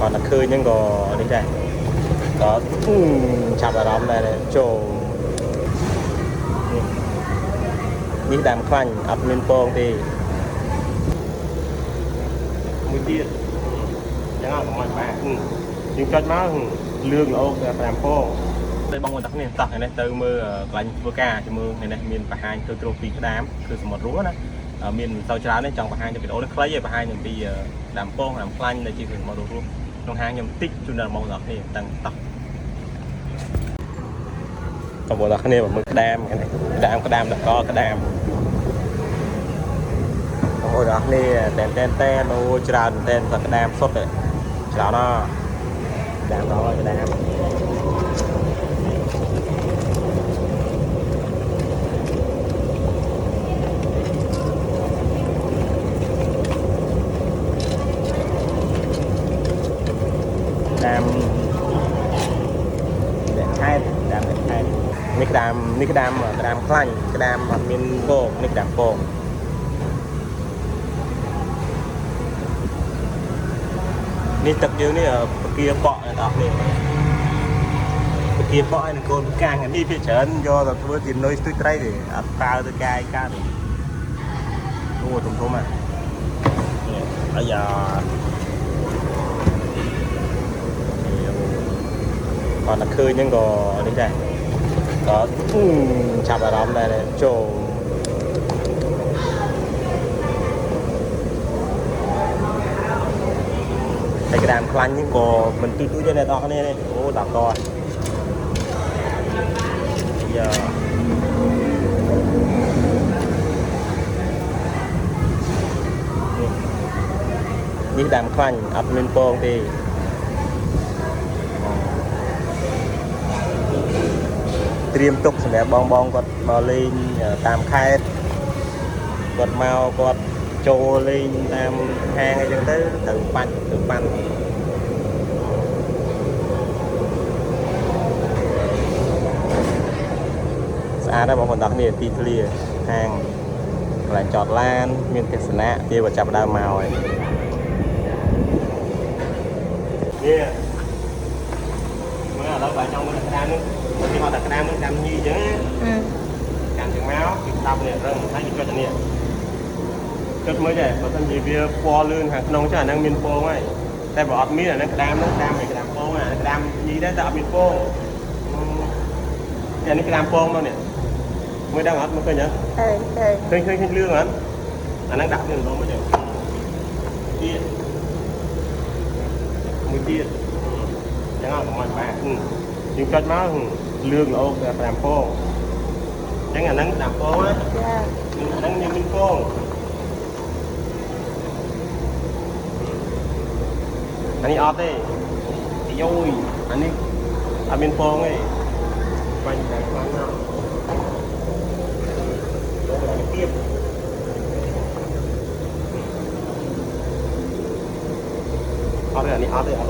គាត់តែឃើញហ្នឹងក៏នេះដែរក៏ចាប់អារម្មណ៍ដែរចូលនេះនេះដើមខ្លាញ់អត់មានពងទេមួយទៀតចឹងអត់កុំឲ្យបាក់យើងចុចមកលឿងល្អតែ5ពងតែបងប្អូនទាំងគ្នាតោះថ្ងៃនេះទៅមើលកន្លែងធ្វើការជាមួយថ្ងៃនេះមានបង្ហាញធ្វើទ្រូពីក្តាមគឺសមុទ្ររស់ណាមានមិនសូវច្រើនទេចង់បង្ហាញទៅវីដេអូនេះខ្លីទេបង្ហាញអំពីដើមពងដើមខ្លាញ់ដែលជាគ្រឿងសមុទ្ររស់ក្នុងហាងខ្ញុំតិចជូនដល់បងប្អូនទាំងគ្នាតាំងតោះបងប្អូនទាំងគ្នាមកមើលក្តាមថ្ងៃនេះក្តាមក្តាមតកក្តាមបងប្អូនទាំងគ្នាតែនតែនតែនអូច្រើនមែនតែក្តាមសុទ្ធទេច្រើនណាស់ក្តាមដល់ក្តាម ដើមអ្នកខេតដើមអ្នកខេតនេះក្តាមនេះក្តាមក្តាមខ្លាញ់ក្តាមអត់មានពងនេះក្តាមពងនេះទឹកយើងនេះពគាប៉ក់អ្នកនរគ្នាពគាប៉ក់ហើយនឹងកូនផ្កាំងនេះភាគច្រើនយកទៅធ្វើជានុយស្ទួយត្រីទេអត់ប្រើទៅកាយកាទេអូធំធំហ่ะនេះអាយ៉ាគាត់តែឃើញហ្នឹងក៏នេះដែរក៏ចាប់អារម្មណ៍ដែរចូល តែក្តាមខ្លាញ់ហ្នឹងក៏មិនទូចទូចទេអ្នកនរគ្នានេះអូដល់កយ៉ានេះដើមខ្លាញ់អត់មានពងទេត្រៀមទុកសម្រាប់បងបងគាត់មកលេងតាមខេត្តគាត់មកគាត់ចូលលេងតាមហាងអីចឹងទៅត្រូវបាច់ត្រូវប៉ាន់ស្អាតណាស់បងប្អូនទាំងគ្នាទីធ្លាហាងកន្លែងចតឡានមានទស្សនៈគេក៏ចាប់ដើមមកហើយនេះមើលឥឡូវបើចង់មើលក្តាមនេះគេហៅថាក្តាមនេះក្តាមញីចឹងណា ចាំជាងមកគេស្ដាប់នេះរឹងហើយគេចុចអានេះចុចមើលចេះបើមិនជាវាពណ៌លឿងខាងក្នុងចឹងអាហ្នឹងមានពងហើយតែបើអត់មានអាហ្នឹងក្តាមហ្នឹងក្តាមឯក្តាមពងអាក្តាមញីដែរតែអត់មានពងអានេះក្តាមពងមកនេះមើលដឹងអត់មើលឃើញអត់ ឃើញឃើញ ឃើញឃើញឃើញលឿងអត់អាហ្នឹងដាក់វាម្ដងមកចឹងទៀតមួយទៀតចឹងអត់កុំឲ្យបាក់យើងចុចមកលឿងល្អតែ5ពងចឹងអាហ្នឹងក្តាមពងណា ចា អាហ្នឹងមានមានពងអានេះអត់ទេអាយយអានេះអត់មានពងទេបាញ់តែខ្លាំងណាស់ចូលទៅទៀតអត់ទេអានេះអត់ទេអត់